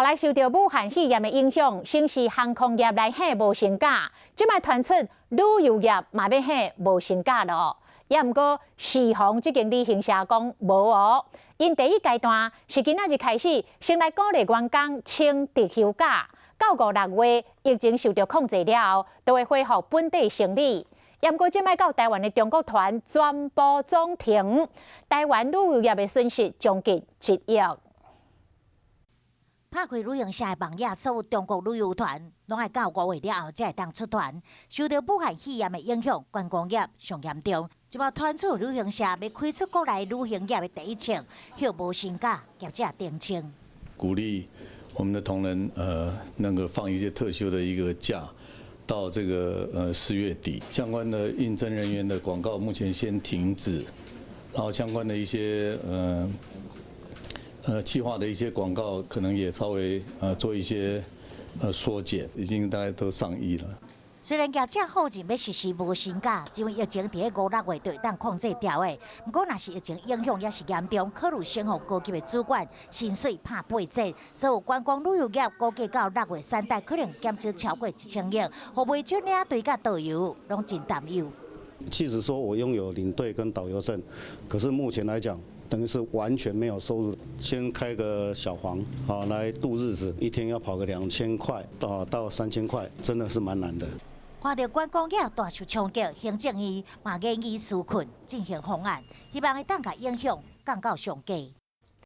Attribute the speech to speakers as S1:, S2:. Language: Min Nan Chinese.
S1: 予來受著武漢肺炎的影響，先是航空業來喊無薪假，這擺傳出旅遊業嘛欲喊無薪假囉。也毋過，時鴻這間旅行社講無哦，𪜶第一階段是今仔日開始，先來鼓勵員工請特休假，到五六月疫情受著控制了後，就會恢復本地生理。也毋過，這擺到台灣的中國團全部總停，台灣旅遊業的損失將近1億。
S2: 拍開旅行社的網頁，所有中國旅遊團攏愛到5月了後才會當出團。受著武漢肺炎的影響，觀光業上嚴重。這擺傳出旅行社欲開出國內旅行業的第一槍，歇無薪假，業者澄清。
S3: 鼓勵我們的同仁，能夠放一些特休的一個假，到這個4月底，相關的應徵人員的廣告目前先停止，然後相關的一些企劃的一些廣告可能也稍微做一些縮減，已經大概都上億了。
S2: 雖然業者否認欲實施無薪假，認為疫情佇咧五六月就會當控制牢的。毋過，若是疫情影響猶是嚴重，考慮先予高級的主管薪水拍8折，所有觀光旅遊業估計到六月產值可能減少超過1000億，予袂少領隊佮導遊攏真擔憂。
S4: 即使說我擁有領隊跟導遊證，可是目前來講，等於是完全沒有收入，先開個小黃啊來度日子，一天要跑個2000塊到3000塊，真的是蠻難的。
S2: 看著觀光業大受衝擊，行政院嘛研議紓困進行方案，希望會當共影響降到上低。